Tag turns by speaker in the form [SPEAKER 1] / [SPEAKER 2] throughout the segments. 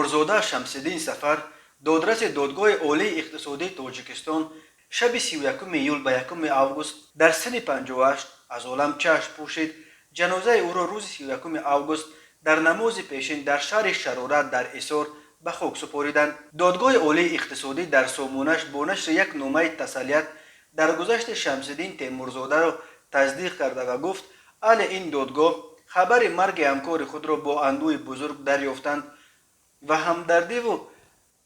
[SPEAKER 1] Темурзода Шамсиддин Сафар, додраси Додгоҳи олии иқтисодии Тоҷикистон, шаби 31 июл ба 1 август дар синни 58 аз олам чашм пӯшид. Ҷанозаи ӯро рӯзи 31 август дар намози пешин дар шаҳри Шарорат дар Ҳисор ба хок супориданд. Додгоҳи олии иқтисодӣ дар сомонаш бо нашри як номаи тасаллият даргузашти Шамсиддин Темурзодаро тасдиқ карда ва гуфт: аҳли ин додгоҳ хабари марги ҳамкори худро бо андӯҳи бузург дарёфтанд ва ҳамдардиву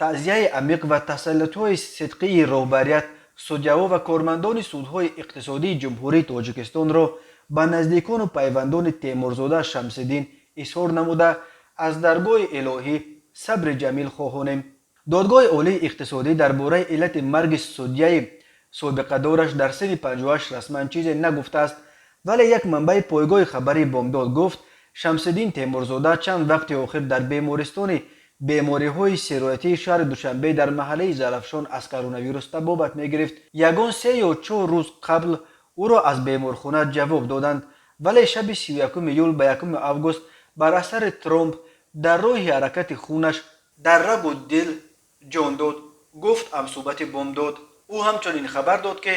[SPEAKER 1] таъзияи амиқ ва тасаллиятҳои сидқии роҳбарият, судяҳо ва кормандони судҳои иқтисодии Ҷумҳурии Тоҷикистонро ба наздикону пайвандони Темурзода Шамсиддин изҳор намуда, аз даргоҳи илоҳӣ сабри ҷамил хоҳонем. Додгоҳи олии иқтисодӣ дар бораи иллати марги судяи собиқадораш дар синни 58 расман чизе нагуфтааст, вале як манбаи пойгоҳи хабарии Бомдод гуфт, Шамсиддин Темурзода чанд вақти охир дар бемористони бемориҳои сироятии шаҳри Душанбе дар маҳаллаи Зарафшон аз коронавирус табобат мегирифт. Ягон 3 ё 4 рӯз қабл ӯро аз беморхона ҷавоб доданд, вале шаби 31 июл ба 1 август бар асари тромб дар роҳи ҳаракати хунаш дар рагу дил ҷон дод, гуфт ҳамсӯҳбати Бомдод. Ӯ ҳамчунин хабар дод, ки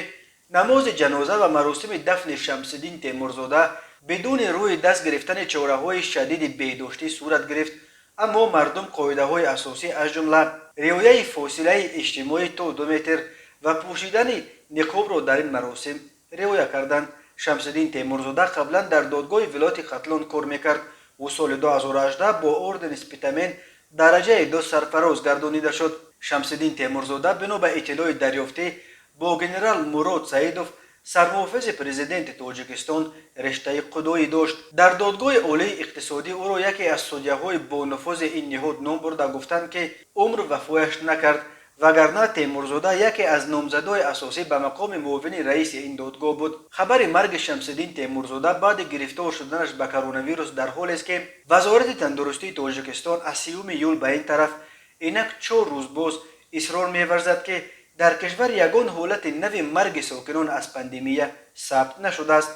[SPEAKER 1] намози ҷаноза ва маросими дафни Шамсиддин Темурзода бидуни рӯи даст гирифтани чораҳои шадиди беҳдоштӣ сурат гирифт, аммо мардум қоидаҳои асосӣ, аз ҷумла риояи фосилаи иҷтимоӣ то 2 метр ва пӯшидани ниқобро дар ин маросим риоя карданд. Шамсиддин Темурзода қаблан дар додгоҳи вилояти Хатлон кор мекард. Ӯ соли 2018 бо ордени Спитамен дараҷаи ду сарфароз гардонида шуд. Шамсиддин Темурзода, бино ба иттилои дарёфтӣ, бо генерал Мурод Саидов, сармуҳофизи Президенти Тоҷикистон, риштаи қудоӣ дошт. Дар Додгоҳи олии иқтисодӣ ӯро яке аз судяҳои бонуфузи ин ниҳод ном бурда, гуфтанд, ки умр вафояш накард, вагарна Темурзода яке аз номзадҳои асосӣ ба мақоми муовини раиси ин додгоҳ буд. Хабари марги Шамсиддин Темурзода баъди гирифтор шуданаш ба коронавирус дар ҳолест, ки Вазорати тандурустии Тоҷикистон аз 30 июл ба ин тараф инак 4 рӯз боз исрор меварзад, ки дар кишвар ягон ҳолати нави марги сокинон аз пандемия сабт нашудааст.